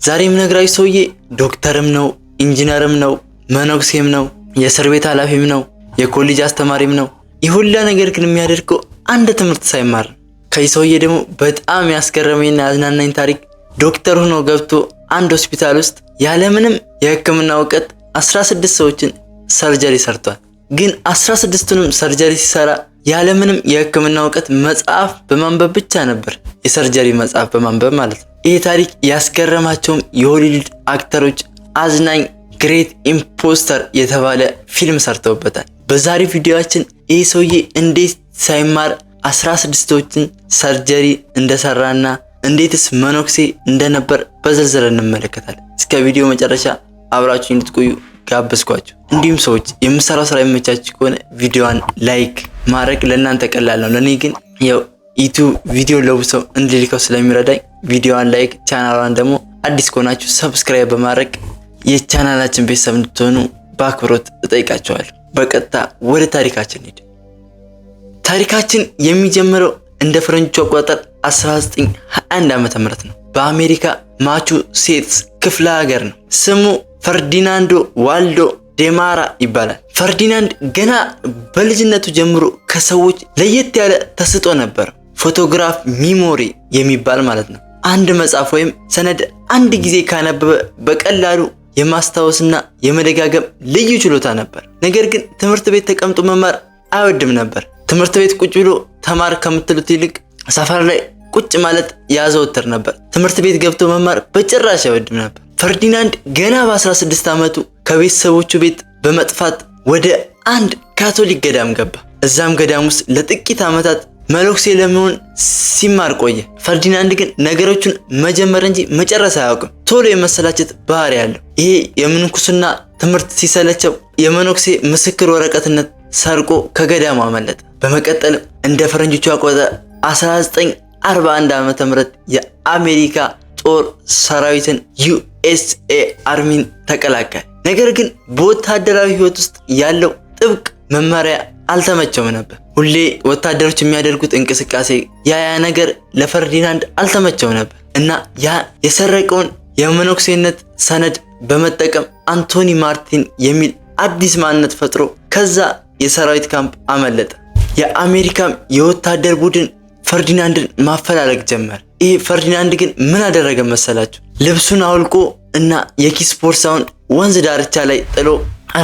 ዛሬ የምነግራችሁ ሰውዬ ዶክተርም ነው፣ ኢንጂነርም ነው፣ መነኩሴም ነው፣ የእስር ቤት ኃላፊም ነው፣ የኮሌጅ አስተማሪም ነው። ይህ ሁላ ነገር ግን የሚያደርገው አንድ ትምህርት ሳይማር ነው። ከዚህ ሰውዬ ደግሞ በጣም ያስገረመኝና ያዝናናኝ ታሪክ ዶክተር ሆኖ ገብቶ አንድ ሆስፒታል ውስጥ ያለምንም የሕክምና እውቀት 16 ሰዎችን surgery ሰርቷል። ግን 16ቱንም surgery ሲሰራ ያለምንም የሕክምና እውቀት መጽሐፍ በማንበብ ብቻ ነበር። የ surgery መጽሐፍ በማንበብ ማለት ነው። ይህ ታሪክ ያስገረማቸውም የሆሊውድ actor ኦች አዝናኝ Great Imposter የተባለ ፊልም ሰርተውበታል። በዛሬ ቪዲዮአችን ይህ ሰውዬ እንዴት ሳይማር 16ቶችን surgery እንደሰራና እንዴትስ መነኩሴ እንደነበር በዝርዝር እንመለከታለን። እስከ ቪዲዮ መጨረሻ አብራችሁ እንድትቆዩ ጋበዝኳችሁ። እንዲሁም ሰዎች የምሰራው ስራ የሚመቻችሁ ከሆነ ቪዲዮዋን like ማድረግ ለእናንተ ቀላል ነው፣ ለእኔ ግን ያው ዩቲዩብ ቪዲዮ ለብዙ ሰው እንዲልከው ስለሚረዳኝ ቪዲዮዋን like፣ ቻናሏን ደግሞ አዲስ ከሆናችሁ subscribe በማድረግ የቻናላችን ቤተሰብ እንድትሆኑ በአክብሮት እጠይቃችኋለሁ። በቀጥታ ወደ ታሪካችን ሄድ። ታሪካችን የሚጀምረው እንደ ፈረንጆቹ አቆጣጠር 1921 ዓመተ ምህረት ነው። በአሜሪካ ማቹሴትስ ክፍለ ሀገር ነው። ስሙ ፈርዲናንዶ ዋልዶ ዴማራ ይባላል። ፈርዲናንድ ገና በልጅነቱ ጀምሮ ከሰዎች ለየት ያለ ተሰጥኦ ነበር። photograph memory የሚባል ማለት ነው። አንድ መጽሐፍ ወይም ሰነድ አንድ ጊዜ ካነበበ በቀላሉ የማስታወስና የመደጋገም ልዩ ችሎታ ነበር። ነገር ግን ትምህርት ቤት ተቀምጦ መማር አይወድም ነበር። ትምህርት ቤት ቁጭ ብሎ ተማር ከምትሉት ይልቅ ሰፈር ላይ ቁጭ ማለት ያዘወትር ነበር። ትምህርት ቤት ገብቶ መማር በጭራሽ አይወድም ነበር። ፈርዲናንድ ገና በ16 ዓመቱ ከቤተሰቦቹ ቤት በመጥፋት ወደ አንድ ካቶሊክ ገዳም ገባ። እዛም ገዳም ውስጥ ለጥቂት ዓመታት መነኩሴ ለመሆን ሲማር ቆየ። ፈርዲናንድ ግን ነገሮቹን መጀመር እንጂ መጨረስ አያውቅም። ቶሎ የመሰላቸት ባህሪ ያለው። ይሄ የምንኩስና ትምህርት ሲሰለቸው የመነኩሴ ምስክር ወረቀትነት ሰርቆ ከገዳሙ አመለጠ። በመቀጠልም እንደ ፈረንጆቹ አቆጣጠር 1941 ዓመተ ምህረት የአሜሪካ ጦር ሰራዊትን USA Army ን ተቀላቀለ። ነገር ግን በወታደራዊ ህይወት ውስጥ ያለው ጥብቅ መመሪያ አልተመቸውም ነበር። ሁሌ ወታደሮች የሚያደርጉት እንቅስቃሴ ያ ነገር ለፈርዲናንድ አልተመቸው ነበር እና ያ የሰረቀውን የመነኩሴነት ሰነድ በመጠቀም አንቶኒ ማርቲን የሚል አዲስ ማንነት ፈጥሮ ከዛ የሰራዊት ካምፕ አመለጠ። የአሜሪካም የወታደር ቡድን ፈርዲናንድን ማፈላለግ ጀመር። ይህ ፈርዲናንድ ግን ምን አደረገ መሰላችሁ? ልብሱን አውልቆ እና የኪስ ቦርሳውን ወንዝ ዳርቻ ላይ ጥሎ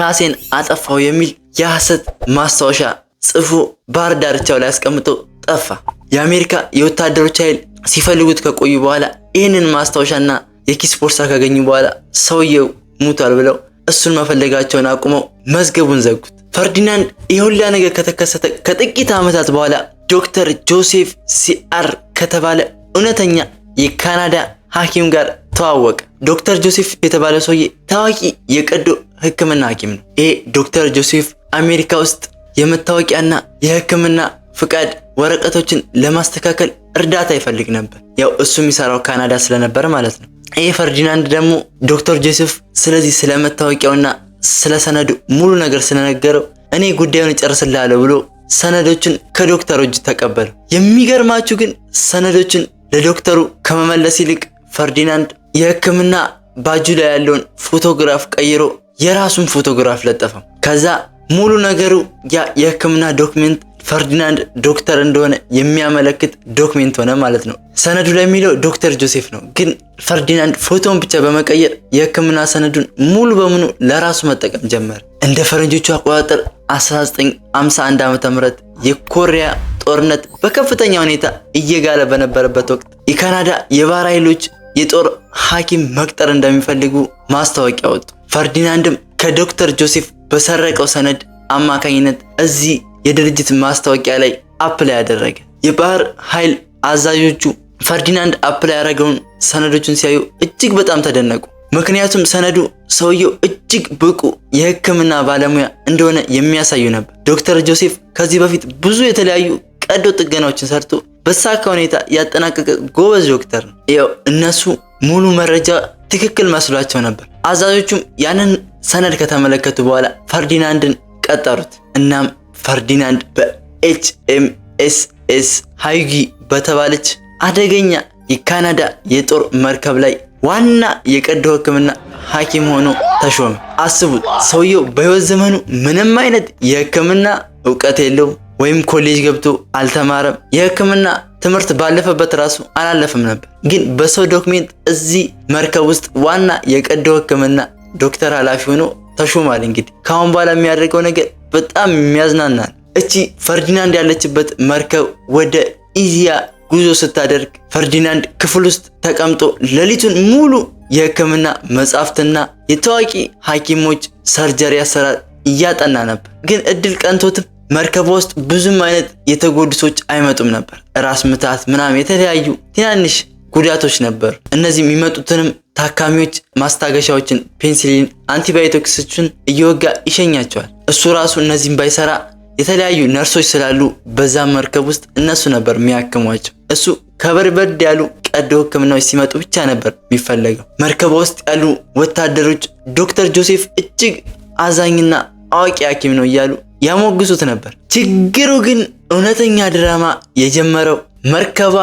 ራሴን አጠፋው የሚል የሐሰት ማስታወሻ ጽፎ ባህር ዳርቻው ላይ አስቀምጦ ጠፋ። የአሜሪካ የወታደሮች ኃይል ሲፈልጉት ከቆዩ በኋላ ይህንን ማስታወሻና የኪስ ቦርሳ ካገኙ በኋላ ሰውየው ሙቷል ብለው እሱን መፈለጋቸውን አቁመው መዝገቡን ዘጉት። ፈርዲናንድ ይህ ሁላ ነገር ከተከሰተ ከጥቂት ዓመታት በኋላ ዶክተር ጆሴፍ ሲአር ከተባለ እውነተኛ የካናዳ ሐኪም ጋር ተዋወቀ። ዶክተር ጆሴፍ የተባለ ሰውዬ ታዋቂ የቀዶ ሕክምና ሐኪም ነው። ይሄ ዶክተር ጆሴፍ አሜሪካ ውስጥ የመታወቂያና የሕክምና ፍቃድ ወረቀቶችን ለማስተካከል እርዳታ ይፈልግ ነበር። ያው እሱ የሚሰራው ካናዳ ስለነበር ማለት ነው። ይሄ ፈርዲናንድ ደግሞ ዶክተር ጆሴፍ ስለዚህ ስለ መታወቂያውና ስለ ሰነዱ ሙሉ ነገር ስለነገረው እኔ ጉዳዩን እጨርስልሃለሁ ብሎ ሰነዶችን ከዶክተሩ እጅ ተቀበለ። የሚገርማችሁ ግን ሰነዶችን ለዶክተሩ ከመመለስ ይልቅ ፈርዲናንድ የሕክምና ባጁ ላይ ያለውን ፎቶግራፍ ቀይሮ የራሱን ፎቶግራፍ ለጠፈው። ከዛ ሙሉ ነገሩ ያ የሕክምና document ፈርዲናንድ ዶክተር እንደሆነ የሚያመለክት document ሆነ ማለት ነው። ሰነዱ ላይ የሚለው ዶክተር ጆሴፍ ነው፣ ግን ፈርዲናንድ ፎቶውን ብቻ በመቀየር የሕክምና ሰነዱን ሙሉ በሙሉ ለራሱ መጠቀም ጀመረ። እንደ ፈረንጆቹ አቆጣጠር 1951 ዓ.ም የኮሪያ ጦርነት በከፍተኛ ሁኔታ እየጋለ በነበረበት ወቅት የካናዳ የባህር ኃይሎች የጦር ሐኪም መቅጠር እንደሚፈልጉ ማስታወቂያ ወጡ። ፈርዲናንድም ከዶክተር ጆሴፍ በሰረቀው ሰነድ አማካኝነት እዚህ የድርጅት ማስታወቂያ ላይ apply ያደረገ። የባህር ኃይል አዛዦቹ ፈርዲናንድ apply ያደረገውን ሰነዶችን ሲያዩ እጅግ በጣም ተደነቁ። ምክንያቱም ሰነዱ ሰውየው እጅግ ብቁ የሕክምና ባለሙያ እንደሆነ የሚያሳዩ ነበር። ዶክተር ጆሴፍ ከዚህ በፊት ብዙ የተለያዩ ቀዶ ጥገናዎችን ሰርቶ በተሳካ ሁኔታ ያጠናቀቀ ጎበዝ ዶክተር ነው። ያው እነሱ ሙሉ መረጃ ትክክል መስሏቸው ነበር። አዛዦቹም ያንን ሰነድ ከተመለከቱ በኋላ ፈርዲናንድን ቀጠሩት። እናም ፈርዲናንድ በ HMSS ሃይጊ በተባለች አደገኛ የካናዳ የጦር መርከብ ላይ ዋና የቀዶ ሕክምና ሐኪም ሆኖ ተሾመ። አስቡት፣ ሰውየው በህይወት ዘመኑ ምንም አይነት የሕክምና እውቀት የለውም፣ ወይም ኮሌጅ ገብቶ አልተማረም። የሕክምና ትምህርት ባለፈበት ራሱ አላለፈም ነበር። ግን በሰው document እዚህ መርከብ ውስጥ ዋና የቀዶ ሕክምና ዶክተር ኃላፊ ሆኖ ተሾሟል። እንግዲህ ከአሁን በኋላ የሚያደርገው ነገር በጣም የሚያዝናናል። እቺ ፈርዲናንድ ያለችበት መርከብ ወደ ኢዚያ ጉዞ ስታደርግ ፈርዲናንድ ክፍል ውስጥ ተቀምጦ ሌሊቱን ሙሉ የህክምና መጻሕፍትና የታዋቂ ሐኪሞች surgery አሰራር እያጠና ነበር። ግን እድል ቀንቶትም መርከቧ ውስጥ ብዙም አይነት የተጎዱ ሰዎች አይመጡም ነበር። ራስ ምታት ምናምን የተለያዩ ትናንሽ ጉዳቶች ነበሩ። እነዚህ የሚመጡትንም ታካሚዎች ማስታገሻዎችን፣ ፔንሲሊን፣ አንቲባዮቲክሶችን እየወጋ ይሸኛቸዋል። እሱ ራሱ እነዚህም ባይሰራ የተለያዩ ነርሶች ስላሉ በዛ መርከብ ውስጥ እነሱ ነበር የሚያክሟቸው። እሱ ከበርበድ ያሉ ቀዶ ሕክምናዎች ሲመጡ ብቻ ነበር የሚፈለገው። መርከቧ ውስጥ ያሉ ወታደሮች ዶክተር ጆሴፍ እጅግ አዛኝና አዋቂ ሐኪም ነው እያሉ ያሞግሱት ነበር። ችግሩ ግን እውነተኛ ድራማ የጀመረው መርከቧ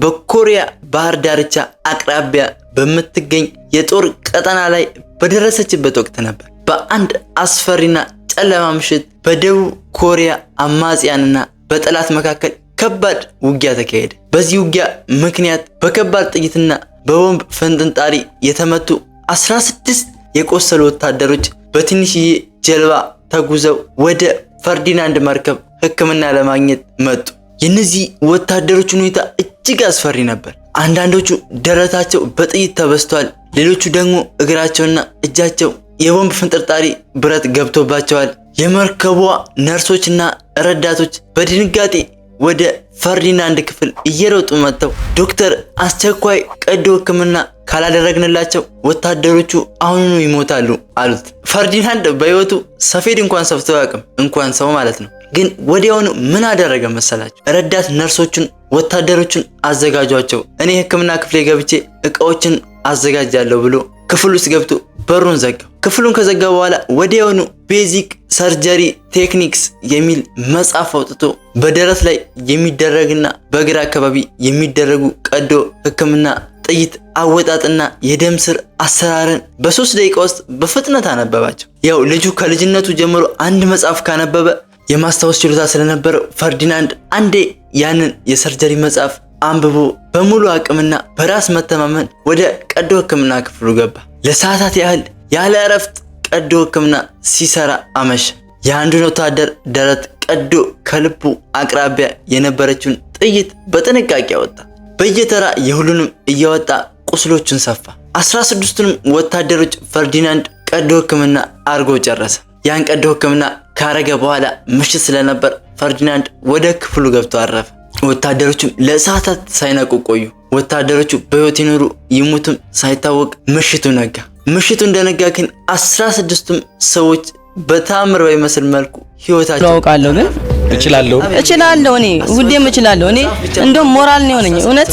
በኮሪያ ባህር ዳርቻ አቅራቢያ በምትገኝ የጦር ቀጠና ላይ በደረሰችበት ወቅት ነበር። በአንድ አስፈሪና ጨለማ ምሽት በደቡብ ኮሪያ አማጽያንና በጠላት መካከል ከባድ ውጊያ ተካሄደ። በዚህ ውጊያ ምክንያት በከባድ ጥይትና በቦምብ ፍንጥንጣሪ የተመቱ 16 የቆሰሉ ወታደሮች በትንሽዬ ጀልባ ተጉዘው ወደ ፈርዲናንድ መርከብ ሕክምና ለማግኘት መጡ። የእነዚህ ወታደሮች ሁኔታ እጅግ አስፈሪ ነበር። አንዳንዶቹ ደረታቸው በጥይት ተበስቷል። ሌሎቹ ደግሞ እግራቸውና እጃቸው የቦምብ ፍንጥርጣሪ ብረት ገብቶባቸዋል። የመርከቧ ነርሶችና ረዳቶች በድንጋጤ ወደ ፈርዲናንድ ክፍል እየሮጡ መጥተው ዶክተር፣ አስቸኳይ ቀዶ ሕክምና ካላደረግንላቸው ወታደሮቹ አሁኑኑ ይሞታሉ አሉት። ፈርዲናንድ በሕይወቱ ሰፌድ እንኳን ሰፍቶ አያውቅም፣ እንኳን ሰው ማለት ነው። ግን ወዲያውኑ ምን አደረገ መሰላቸው? ረዳት ነርሶቹን ወታደሮቹን አዘጋጇቸው፣ እኔ ሕክምና ክፍሌ ገብቼ እቃዎችን አዘጋጃለሁ ብሎ ክፍል ውስጥ ገብቶ በሩን ዘጋው። ክፍሉን ከዘጋ በኋላ ወዲያውኑ Basic Surgery Techniques የሚል መጽሐፍ አውጥቶ በደረት ላይ የሚደረግና በእግር አካባቢ የሚደረጉ ቀዶ ሕክምና ጥይት አወጣጥና የደም ስር አሰራርን በ3 ደቂቃ ውስጥ በፍጥነት አነበባቸው። ያው ልጁ ከልጅነቱ ጀምሮ አንድ መጽሐፍ ካነበበ የማስታወስ ችሎታ ስለነበረው ፈርዲናንድ አንዴ ያንን የ surgery መጽሐፍ አንብቦ በሙሉ አቅምና በራስ መተማመን ወደ ቀዶ ሕክምና ክፍሉ ገባ። ለሰዓታት ያህል ያለ እረፍት ቀዶ ሕክምና ሲሰራ አመሸ። የአንዱን ወታደር ደረት ቀዶ ከልቡ አቅራቢያ የነበረችውን ጥይት በጥንቃቄ አወጣ። በየተራ የሁሉንም እያወጣ ቁስሎቹን ሰፋ። 16ቱንም ወታደሮች ፈርዲናንድ ቀዶ ሕክምና አድርጎ ጨረሰ። ያን ቀዶ ሕክምና ካረገ በኋላ ምሽት ስለነበር ፈርዲናንድ ወደ ክፍሉ ገብቶ አረፈ። ወታደሮቹም ለሰዓታት ሳይነቁ ቆዩ። ወታደሮቹ በሕይወት ይኑሩ ይሙቱም ሳይታወቅ ምሽቱ ነጋ። ምሽቱ እንደነጋ ግን 16ቱም ሰዎች በታምር በሚመስል መልኩ ህይወታቸው አውቃለሁ ግን እችላለሁ። እችላለሁ፣ እኔ ሁሌም እችላለሁ። እኔ እንደውም ሞራል ነው የሆነኝ። እውነት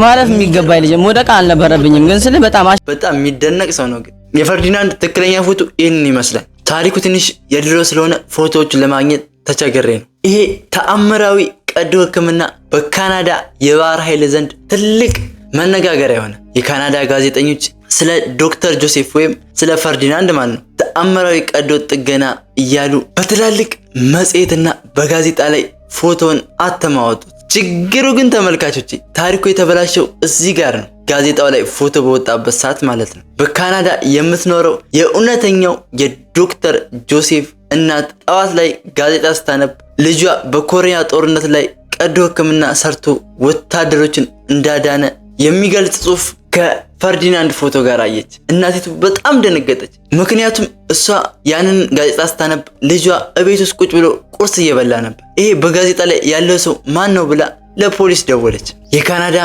ማለፍ የሚገባኝ ልጅ መውደቅ አልነበረብኝም፣ ግን ስልህ በጣም በጣም የሚደነቅ ሰው ነው። ግን የፈርዲናንድ ትክክለኛ ፎቶ ይህንን ይመስላል። ታሪኩ ትንሽ የድሮ ስለሆነ ፎቶዎችን ለማግኘት ተቸግሬ ነው። ይሄ ተአምራዊ ቀዶ ሕክምና በካናዳ የባህር ኃይል ዘንድ ትልቅ መነጋገሪያ የሆነ፣ የካናዳ ጋዜጠኞች ስለ ዶክተር ጆሴፍ ወይም ስለ ፈርዲናንድ ማለት ነው ተአምራዊ ቀዶ ጥገና እያሉ በትላልቅ መጽሔትና በጋዜጣ ላይ ፎቶን አትመው አወጡት። ችግሩ ግን ተመልካቾች፣ ታሪኩ የተበላሸው እዚህ ጋር ነው። ጋዜጣው ላይ ፎቶ በወጣበት ሰዓት ማለት ነው። በካናዳ የምትኖረው የእውነተኛው የዶክተር ጆሴፍ እናት ጠዋት ላይ ጋዜጣ ስታነብ ልጇ በኮሪያ ጦርነት ላይ ቀዶ ሕክምና ሰርቶ ወታደሮችን እንዳዳነ የሚገልጽ ጽሑፍ ከፈርዲናንድ ፎቶ ጋር አየች። እናቲቱ በጣም ደነገጠች። ምክንያቱም እሷ ያንን ጋዜጣ ስታነብ ልጇ እቤት ውስጥ ቁጭ ብሎ ቁርስ እየበላ ነበር። ይሄ በጋዜጣ ላይ ያለው ሰው ማን ነው ብላ ለፖሊስ ደወለች። የካናዳ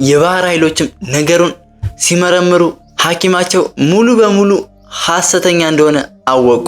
የባህር ኃይሎችም ነገሩን ሲመረምሩ ሐኪማቸው ሙሉ በሙሉ ሐሰተኛ እንደሆነ አወቁ።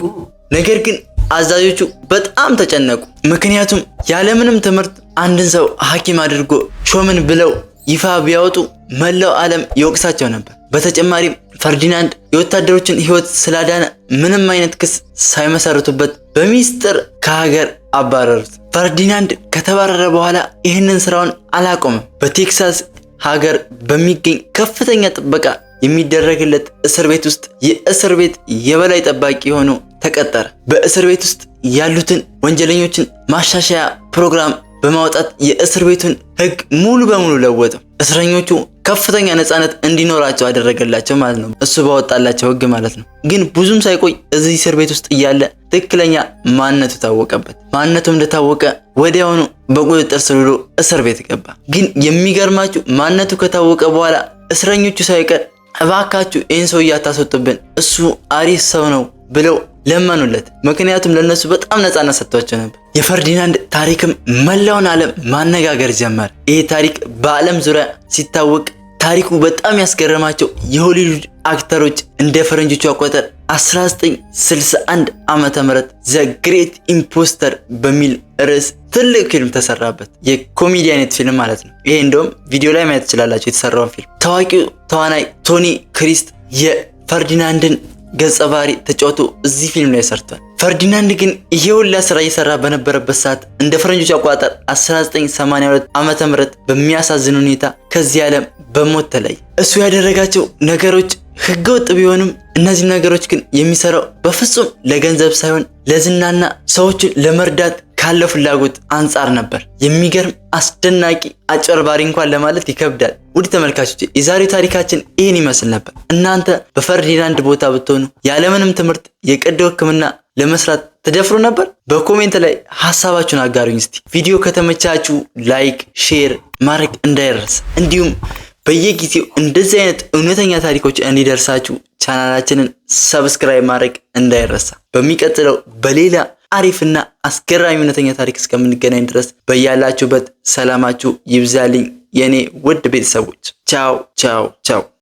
ነገር ግን አዛዦቹ በጣም ተጨነቁ። ምክንያቱም ያለምንም ትምህርት አንድን ሰው ሐኪም አድርጎ ሾምን ብለው ይፋ ቢያወጡ መላው ዓለም ይወቅሳቸው ነበር። በተጨማሪም ፈርዲናንድ የወታደሮችን ሕይወት ስላዳነ ምንም አይነት ክስ ሳይመሰርቱበት በሚስጥር ከሀገር አባረሩት። ፈርዲናንድ ከተባረረ በኋላ ይህንን ስራውን አላቆመም። በቴክሳስ ሀገር በሚገኝ ከፍተኛ ጥበቃ የሚደረግለት እስር ቤት ውስጥ የእስር ቤት የበላይ ጠባቂ ሆኖ ተቀጠረ። በእስር ቤት ውስጥ ያሉትን ወንጀለኞችን ማሻሻያ ፕሮግራም በማውጣት የእስር ቤቱን ሕግ ሙሉ በሙሉ ለወጠው። እስረኞቹ ከፍተኛ ነፃነት እንዲኖራቸው አደረገላቸው ማለት ነው። እሱ ባወጣላቸው ሕግ ማለት ነው። ግን ብዙም ሳይቆይ እዚህ እስር ቤት ውስጥ እያለ ትክክለኛ ማንነቱ ታወቀበት። ማንነቱ እንደታወቀ ወዲያውኑ በቁጥጥር ስር ውሎ እስር ቤት ገባ። ግን የሚገርማችሁ ማንነቱ ከታወቀ በኋላ እስረኞቹ ሳይቀር እባካችሁ ይህን ሰውዬ አታስወጡብን፣ እሱ አሪፍ ሰው ነው ብለው ለመኑለት። ምክንያቱም ለነሱ በጣም ነፃነት ሰጥቷቸው ነበር። የፈርዲናንድ ታሪክም መላውን ዓለም ማነጋገር ጀመር። ይህ ታሪክ በዓለም ዙሪያ ሲታወቅ ታሪኩ በጣም ያስገረማቸው የሆሊውድ አክተሮች እንደ ፈረንጆቹ አቆጣጠር 1961 ዓመተ ምህረት The Great Imposter በሚል ርዕስ ትልቅ ፊልም ተሰራበት። የኮሜዲ አይነት ፊልም ማለት ነው። ይሄ እንደውም ቪዲዮ ላይ ማየት ትችላላችሁ የተሰራውን ፊልም። ታዋቂው ተዋናይ ቶኒ ክሪስት የፈርዲናንድን ገጸ ባህሪ ተጫውቶ እዚህ ፊልም ላይ ሰርቷል። ፈርዲናንድ ግን ይሄ ሁላ ስራ እየሰራ በነበረበት ሰዓት እንደ ፈረንጆች አቆጣጠር 1982 ዓመተ ምህረት በሚያሳዝን ሁኔታ ከዚህ ዓለም በሞት ተለየ። እሱ ያደረጋቸው ነገሮች ህገወጥ ቢሆንም እነዚህ ነገሮች ግን የሚሰራው በፍጹም ለገንዘብ ሳይሆን ለዝናና ሰዎችን ለመርዳት ካለው ፍላጎት አንጻር ነበር። የሚገርም አስደናቂ አጭበርባሪ እንኳን ለማለት ይከብዳል። ውድ ተመልካቾች የዛሬው ታሪካችን ይህን ይመስል ነበር። እናንተ በፈርዲናንድ ቦታ ብትሆኑ ያለምንም ትምህርት የቀዶ ሕክምና ለመስራት ትደፍሩ ነበር? በ comment ላይ ሀሳባችሁን አጋሩኝ። እስቲ ቪዲዮ ከተመቻችሁ like፣ share ማድረግ እንዳይረሳ፣ እንዲሁም በየጊዜው እንደዚህ አይነት እውነተኛ ታሪኮች እንዲደርሳችሁ ቻናላችንን subscribe ማድረግ እንዳይረሳ። በሚቀጥለው በሌላ አሪፍና አስገራሚ እውነተኛ ታሪክ እስከምንገናኝ ድረስ በያላችሁበት ሰላማችሁ ይብዛልኝ የኔ ውድ ቤተሰቦች። ቻው ቻው ቻው።